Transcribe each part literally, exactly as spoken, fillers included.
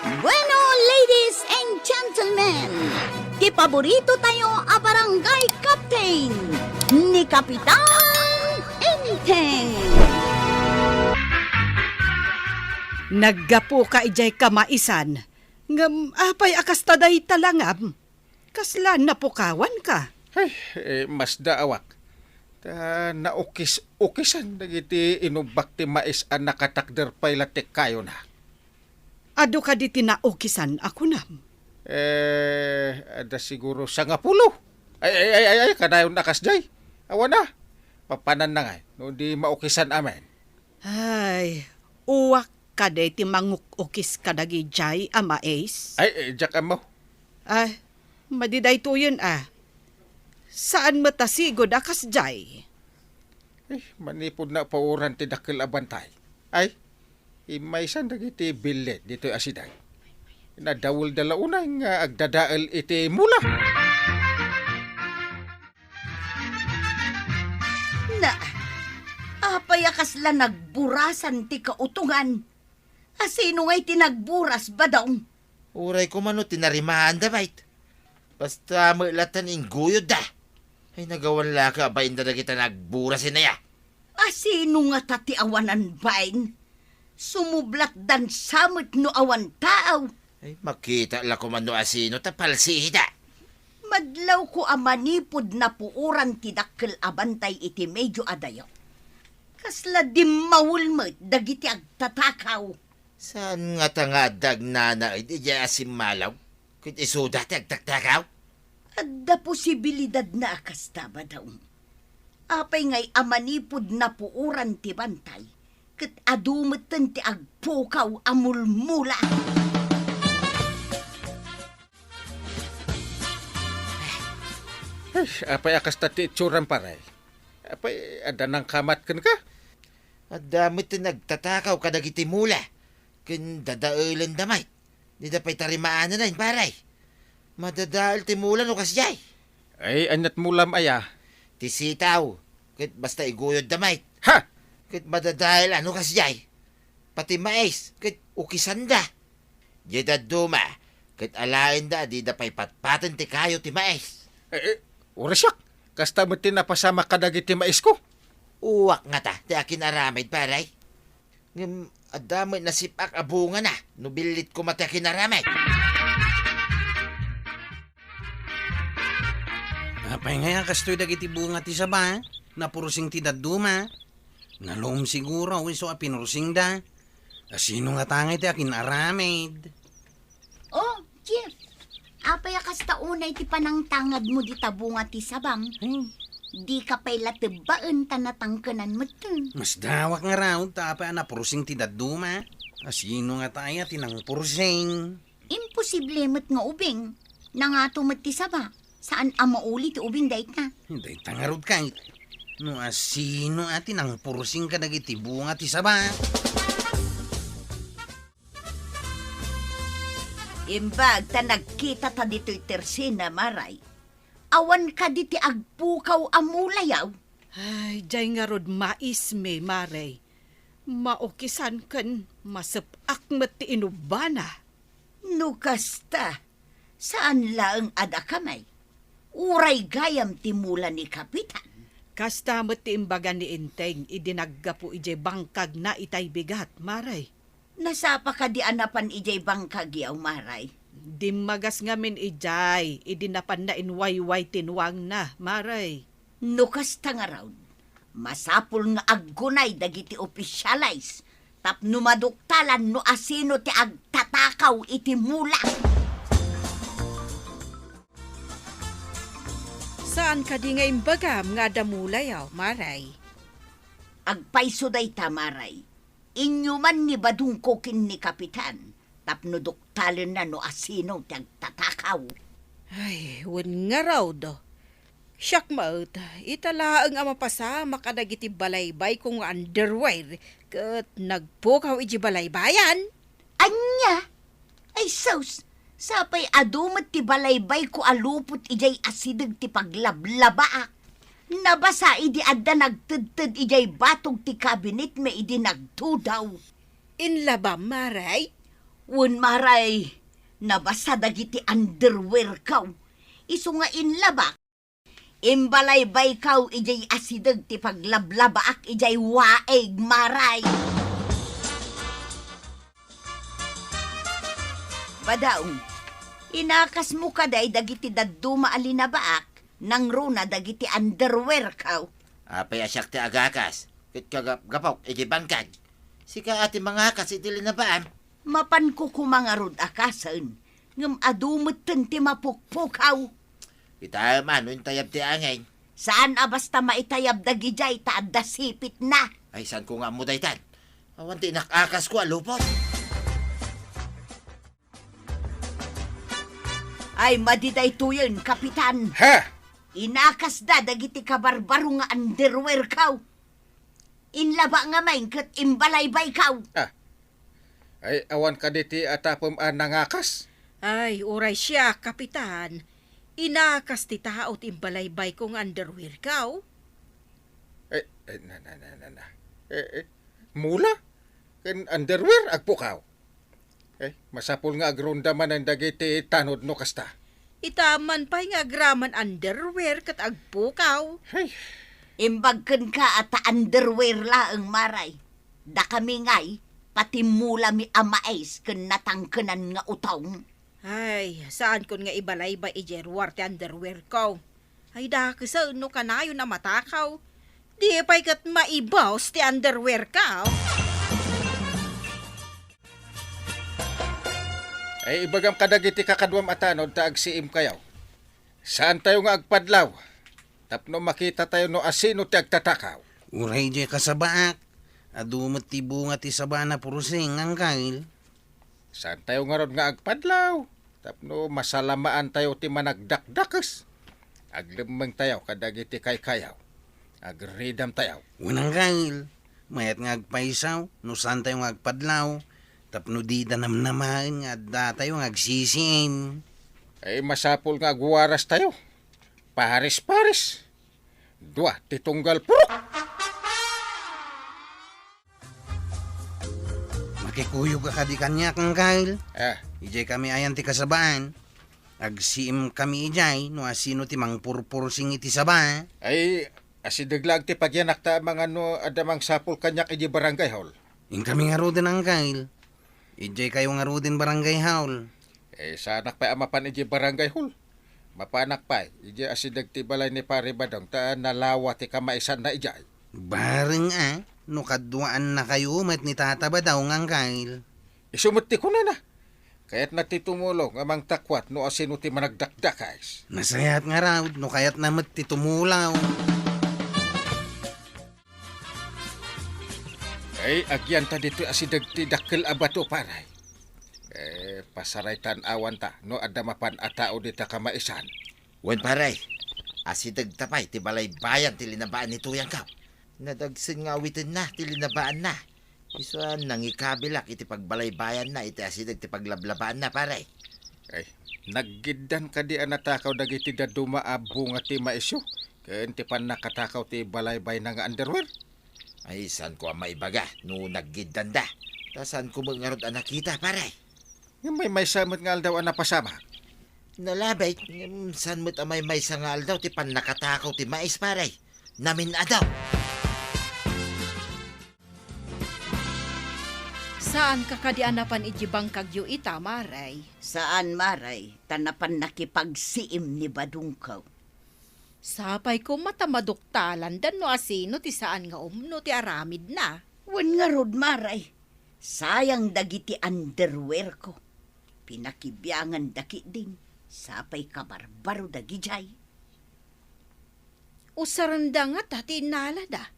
Bueno, ladies and gentlemen, ti paborito tayo a barangay captain, ni Kapitan Enteng. Naggapuka idiay kamaisan. Ngem apay a kasta dayta langam? Kasla napukawanka? Ay, eh, masdaawak. Ta naukis-ukisan dagiti inubbak ti mais a nakatakder pay la ti kayona. Adu kadi ti naukisan a kunam? Eh, adda siguro sangapulo. Ay, ay, ay, ay, ay, kanayon a kasdiay. Awan a. Papananna ngay, no di maukisan amin. Ay, uwak kadi ti manguk-ukis kadagidiay a mais? Ay, eh, diak ammo. Ah, madi daytoyen a. Saan met a sigud a kasdiay? Eh, manipud napuoran ti dakkel a bantay. Ay, immaysan dagiti billit ditoy a sidang. Nadawelda la unay nga agdadael iti mula. Na, apay a kasla nagburasan ti kautongan? Asino ngay ti nagburas, Badong? Uray koma no tinarimaanda, mait. Basta met latta ingguyodda. Ay, nagawan la ka bainda dagita nagburas inaya. Asino ngata ti awanan bain? Sumublatdan sa met no awan taaw. Ay, makita la koma no asino ta palsida. Madlawko a manipud napuoran ti dakkel a bantay iti medio a dayo. Kasla dimmawel met dagiti agtatakaw. Saan ngata nga adda agnanaed idiay a simmalaw? Ket isuda ti agtaktakaw? Adda posibilidadna a kasta, Badong. Apay ngay a manipud napuoran ti bantay, ket adu metten ti agpukaw a mulmula? Ay, apay a kasta ti itsuram, pare? Apay, adda nangkamat kenka? Adda met ti nagtatakaw kadagiti mula, ken dadaelenda met. Dida pay tarimaanna, pare. Madadael ti mula no kasdiay. Ay, aniat mulam aya? Ti sitaw, ket basta iguyodda met. Ha! Ket madadael a no kasdiay. Pati mais, ket ukisanda. Diay dadduma, ket alaenda a dida pay patpaten ti kayo ti mais. Eh, eh, uray siak, kasta met ti napasamak kadagiti maisko. Uwak ngata ti akin-aramid, pare. Ngem adda met nasip-ak a bungana no billit koma ti akin-aramid. Apay ngay a kastoy dagiti bunga ti saba? Napursing ti dadduma. Nalum siguro isu a pinursingda. Asino ngata ngay ti akin-aramid? Oh, Jeff, apay a kasta unay ti panangtangad mo dita bunga ti sabam? Hmm. Dika pay la tebbaen ta natangkenan metten. Masdaawak ngarud ta apay a napursing ti dadduma. Asino ngata aya ti nangpursing? Imposible met nga ubing. Nangato met ti saba. Saan a mauli ti ubing dayta. Dayta ngarud kay. No asino a ti nangpursing kadagiti bunga ti saba? Imbag ta nagkita ta ditoy tersena, Maray. Awan kadi ti agpukaw a mulayaw? Ay, jay ngarud maisme, Maray. Maukisan ken masep-ak met ti inubbana. No kasta, saan laeng a dakami? Uray gayam ti mula ni Kapitan. Kasta met ti imbaga ni Enteng idi naggapu idiay bangkagna itay bigat, Maray. Nasapa kadi a napan idiay bangkagyaw, Maray? Dimmagas ngamin idiay idi napanna inwayway ti nuangna, Maray. No kasta ngarud, masapul nga aggunay dagiti opisyales tapno maduktalan no asino ti agtatakaw iti mula. Saan kadi nga imbagam nga adda mulayaw, Maray? Agpayso dayta, Maray. Inyuman ni Badungko ken ni Kapitan tapno duktalenna no asino ti agtatakaw. Ay, wen ngarud. Siak met, ita laeng a mapasamak kadagiti balaybayko nga underwear ket nagpukaw idiay balaybayan. Ania? Ay sus, sapay adu met ti balaybayko a lupot idiay asideg ti paglablabaak. Nabasa idi adda nagtedted idiay batog ti kabinetmi idi nagtudaw. Inlabam, Maray? Wen, Maray, nabasa dagiti underwearko. Isu nga inlabak, imbalaybayko idiay asideg ti paglablabaak idiay waig, Maray. Badaw, inakasmo kadi dagiti dadduma a linabaak, nangruna dagiti underwearko. Apay a siak ti agakas, ket kagapgapok iti bangkag? Sika a ti mangakas iti linabaam. Mapanko koma ngarud akasen, ngem adu metten ti mapukpukaw. Kitaem a no intayab ti angin. Saan a basta maitayab dagidiay ta adda sipitna. Ay, saanko nga ammo daytan? Awan ti inak-akasko a lupot. Ay, madi daytoyen, Kapitan. Ha? Inakasda dagiti kabarbaro nga underwearko. Inlaba ngamin ket imbalaybayko. Ah. Ay, awan kadi ti atapem a nangakas? Ay, uray siak, Kapitan. Inakas ti tao ti imbalaybayko nga underwearko. Ay, ay, na, na, na, na, na. Eh, eh, mula? Ken underwear, agpukaw. Eh, masapul nga agronda manen dagiti tanod no kasta. Ita man pay nga agraman underwear ket agpukaw. Hey. Imbag kenka a ta underwear laeng, Maray. Dakami ngay, pati mulami a mais ken natangkenan nga utong. Ay, saankon nga ibalaybay idiay ruar ti underwearko. Ay, dakesen no kanayon a matakaw. Di pay ket maibos ti underwearko. Ay, ibagam kadagiti kakaduam a tanod ta agsiimkayo. Saantayo nga agpadlaw tapno makitatayo no asino ti agtatakaw. Uray diay kasabaak, adu met ti bunga ti sabana, Pursing, Angkel. Saantayo ngarud nga agpadlaw tapno masalamaantayo ti managdakdakes. Aglemmengtayo kadagiti kaykayaw. Agridamtayo. Wen, Angkel, mayat nga agpayso no saantayo nga agpadlaw tapno dida namnamaen nga addatayo nga agsisiim. Ay, masapul nga agwarastayo. Pares-pares. Dua ti tunggal purok. Makikuyog a kadi kaniak, Angkel. Ah. Idiay kami ayan ti kasabaan. Agsiimkami idiay no asino ti mangpurpursing iti saba. Ay, asideg laeng ti pagyanakta amangan no adda mangsapul kaniak idiay barangay hall. Inkami ngaruden, Angkel. Idiaykayo ngaruden barangay hall. Eh, saanak pay a mapan idiay barangay hall. Mapanak pay idiay asideg ti balay ni Pare Badong ta nalawa ti kamaisanna idiay. Bareng a, no kaduaannakayo met ni Tata Badong, Angkel. Isu met ti kunana. Kayatna ti tumulong a mangtakwat no asino ti managdakdakes. Nasayaat ngarud no kayatna met ti tumulong. Ay, agyanta ditoy asideg ti dakkel a bato, pare. Eh, pasaraytan awanta no adda mapan a tao dita kamaisan. Wen, pare, asidegta pay ti balaybayan ti linabaan ni Tuyangko. Nadagsen nga awitenna ti linabaanna. Isu a nangikabilak iti pagbalaybayanna iti asideg ti paglablabaanna, pare. Ay, naggiddan kadi a natakaw dagiti dadduma a bunga ti maisyo ken ti pannakatakaw ti balaybayna nga underwear? Ay, saanko a maibaga no naggiddanda. Ta saanko met ngarud a nakita, pare. Ngem maymaysa met nga aldaw a napasamak. Nalabit, ngem saan met a maymaysa nga aldaw ti pannakatakaw ti mais, pare. Namin-adaw. Saanka kadi a napan idiay bangkagyo ita, Maray? Saan, Maray, ta napan nakipagsiim ni Badongko. Sapay koma ta maduktalandan no asino ti saan nga umno ti aramidna. Wen ngarud, Maray, sayang dagiti underwearko. Pinakibianganda ketdin, sapay kabarbaro dagidiay. Usarenda ngata ti innalada.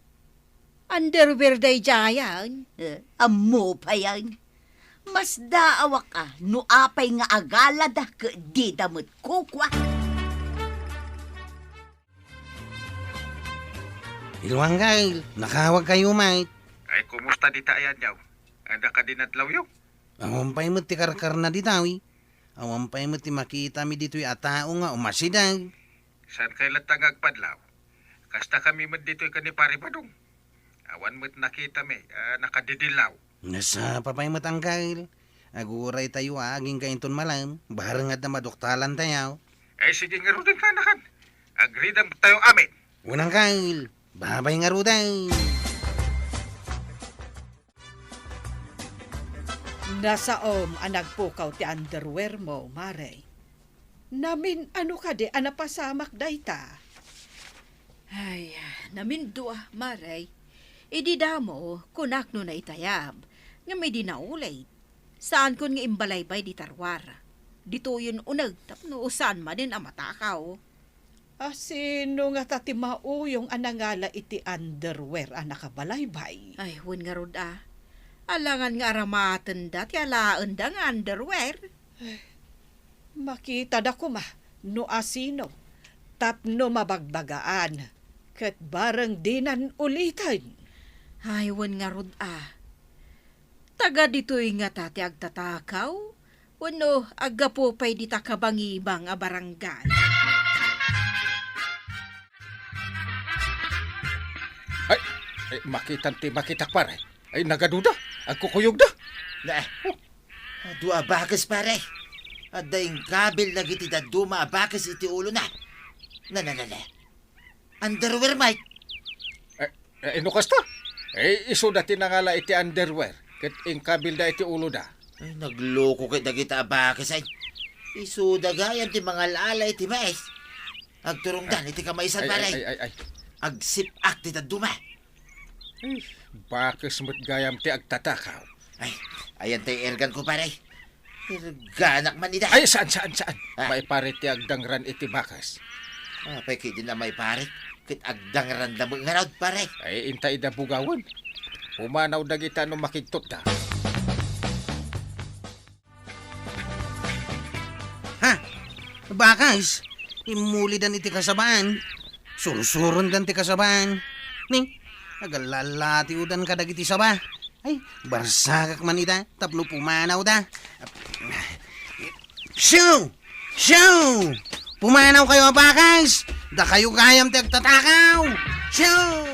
Underwear daydiayen. Eh, ammo payen. Masdaawak a no apay nga agalada ket dida met kukua. Ilwanggail, nakawagkayo met. Ay, kumusta dita ayanyo? Adda kadi nadlawyo? Awan pay met ti karkarna ditawi. Awan pay met ti makitami ditoy a tao nga umasideg. Saan kay latta nga agpadlaw? Kasta kami met ditoy ken ni Pare Badong. Awan met nakitami a nakadidillaw. Nasapa pay met, Angkel. Aguraytayo a agingga inton malem, bareng adda maduktalantayo. Ay, sige ngaruden, kaanakan. Agridam tayo amin. Unang kail, babay ngaruden. Nasaom a nagpukaw ti underwear mo, Mare. Namin-ano kadi a napasamak dayta? Ay, namindua, Mare. Idi damo, kunak no naitayab, ngem idi naulit, saankon nga imbalaybay dita ruar. Ditoyen uneg tapno saan manen a matakaw. A, sino ngata ti mauyong a nangala iti underwear a nakabalaybay? Ay, wen ngarud a. Alangan nga aramatenda ti alaenda nga underwear. Makitada koma no asino tapno mabagbagaan ket bareng dinan uliten. Ay, wen ngarud a. Taga ditoy ngata ti agtatakaw? Wenno aggapu pay dita kabangibang a barangay? Ay, ay, makitan ti makitak, pare. Ay, nagaduda. Agkukuyogda. Na, dua a bakes, pare. Adda inkabil dagiti dadduma a bakes iti ulona. Na, na, na, na. Underwear, Mike. Eh, eh, no kasta? Eh, isuda ti nangala iti underwear, ket inkabilda iti uloda. Ay, nagloko ket dagita a bakes, ay. Isuda gayam ti mangal-ala iti mais. Agturongdan iti kamaysan, pare. Ay, ay, ay, ay. Agsip-ak ti dadduma. Ay, bakes met gayam ti agtatakaw. Ay, ayan tay ergan ko, pare. Irganak man ida. Ay, saan, saan, saan? Ah. Maiparit ti agdangran iti bakas. Apay, kidin a maiparit. Ket agdangran da met ngarud, pare. Ay, inta ida bugawen. Pumanaw dagita no makigtutda. Ha? Bakas? Immulidan iti kasabaan. Sursurondan ti kasabaan. Ni, agallalatiudan kadagiti saba. Ay, barsagak man ida tapno pumanawda. Shoo! Shoo! Pumanaw kayo a bakas! Dakayo gayam ti agtatakaw! Shoo!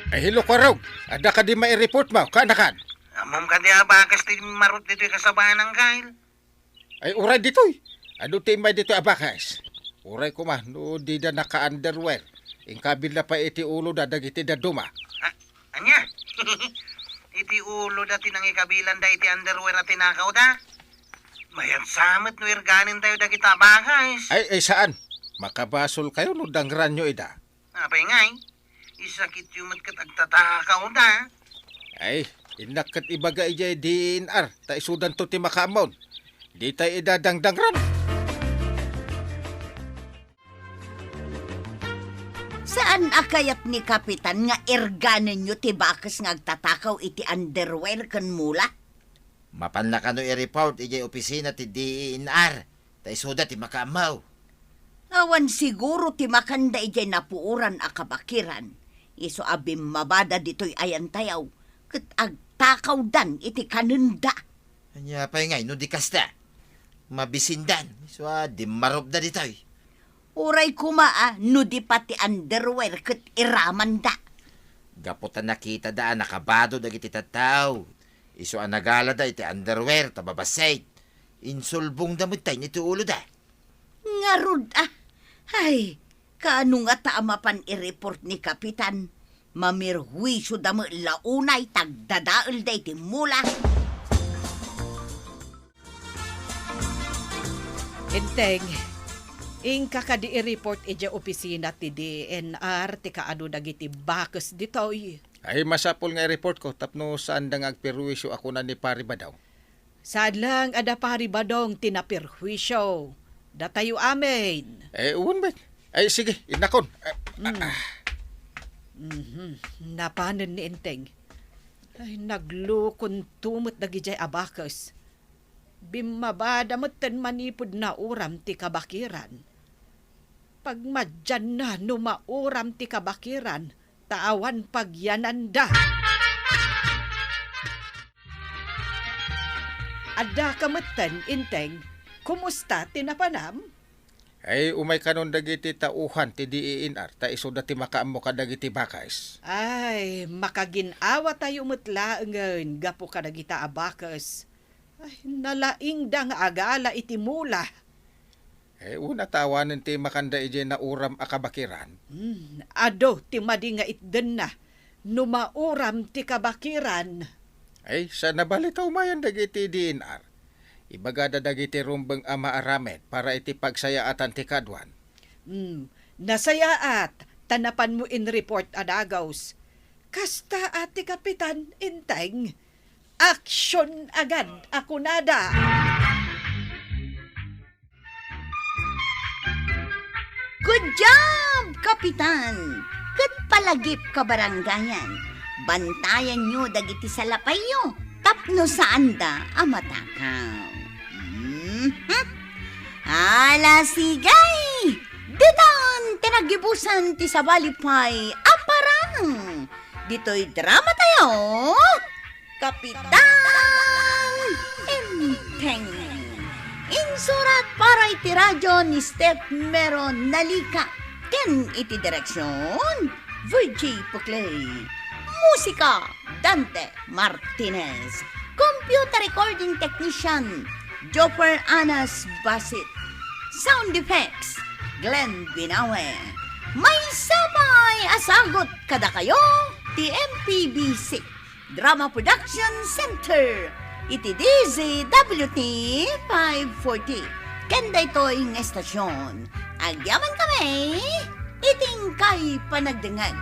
Ay, hello, Kwarog. Adda kadi maireport mo, kaanakan? Ammom kadi a bakas ti marut ditoy kasabanan, Kyle? Ay, uray ditoy. Adu ti immay ditoy a bakas? Uray koma no dida naka-underwear. Inkabilda pay iti uloda dagiti dadduma. Ah, ania? Iti uloda ti nangikabilanda iti underwear a tinakawda? Mayat sa met no irganentayo dagita a bakas. Ay, ay, saan. Makabasol kayo no dangranyo ida. Apay ngay, isakityo met ket agtatakaw da. Ay, innak ket ibaga idiay D E N R, ta isudanto ti makaammon. Ditay ida dangdangran. Saan a kayat ni Kapitan nga irganenyo ti bakes nga agtatakaw iti underwear ken mula? Mapanna kano i-report idiay opisina ti D E N R, ta isuda ti makaammo. Awan siguro ti makanda idiay napuoran a kabakiran, isu a bimmabada ditoy ayantayaw, ket agtakawdan iti kanenda. Ania pay ngay no di kasta? Mabisindan, isu a dimmarupda ditoy. Uray koma a no di pati underwear ket iramanda. Gapu ta nakitada a nakabado dagiti tattao, isu a nagalada iti underwear ta babassit, insulbongda met iti uloda. Ngarud a, ay, kaano ngata a mapan i-report ni Kapitan? Mamirhuisioda met la unay ta agdadaelda iti mula. Enteng, inka kadi i-report idiay opisina ti D E N R ti kaadu dagiti bakes ditoy. Ay, masapul nga i-report ko tapno saanda nga agperwisyo a kuna ni Pari Badaw. Saan lang a da Pari Badong ti naperwisyo. Datayo amin. Eh, uwan met. Ay, sige, innakon. Ah, Mm. ah. Mhm. Napanen ni Enteng. Ay, naglukon tumet dagidiay a bakes. Bimmabada metten manipud nauram ti kabakiran. Pagmadianna no mauram ti kabakiran, ta awan pagyananda. Adda ka metten, Enteng, kumusta ti napanam? Ay, umay kanon dagiti tauhan ti D E N R, ta isuda ti makaammo kadagiti bakes. Ay, makagin-awatayo met laengen gapu kadagita a bakes. Ay, nalaingda nga agala iti mula. Eh, una ta awanen ti makanda idiay nauram a kabakiran. Hmm, adu ti madi nga itdenna no mauram ti kabakiran. Ay, sa nabalita umayan dagiti D N R. Ibagada dagiti rumbeng a maaramid para iti pagsayaatan ti kaduan. Hmm, nasayaat, ta napanmo in-report a dagaws. Kasta a ti Kapitan, Enteng. Action agad a kunada. Good job, Kapitan! Ket palagip kabarangayan, bantayanyo dagiti salapayyo tapno saanda a matakaw. Mhm. Ala, sige! Ditan ti naggibusan ti sabali pay a parang. Ditoy drama tayo, Kapitan Enteng. Insurat para iti radyo ni Steph Mero Nalica ken iti direksyon, Virgie Puclay. Musika, Dante Martinez. Computer recording technician, Joffer Anas Basit. Sound effects, Glenn Binawe. Maysa pay a sagut kadakayo ti M P B C Drama Production Center iti D Z W T five forty. Ken daytoy nga estasyon, agyaman kami iti inkay panagdengngeg.